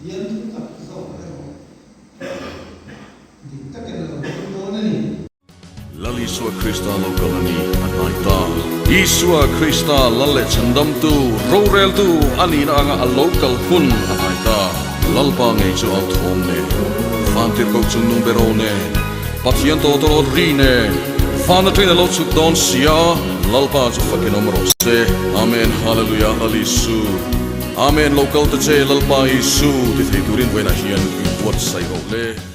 Pathian thu tak zawk erawh dik takin a lo ding dawn a ni. Lal Isua Krista lo kal a ni a hnai ta. Isua Krista Lal leh Chhandamtu, Roreltu a nihna anga a lo kal hun a hnai ta. Lalpa ngei chu au thawm nen, Vantirhkoh chung nung beraw nen, Pathian tawtawrawt ri nen, Van atangin a lo chhuk dawn sia, Lalpa chu fakin awm rawh se. Amen Hallelujah Lal Isu. Amen Lo kal ta che Lalpa Isu ti thei turin vawiinah hian i buatsaih rawh le.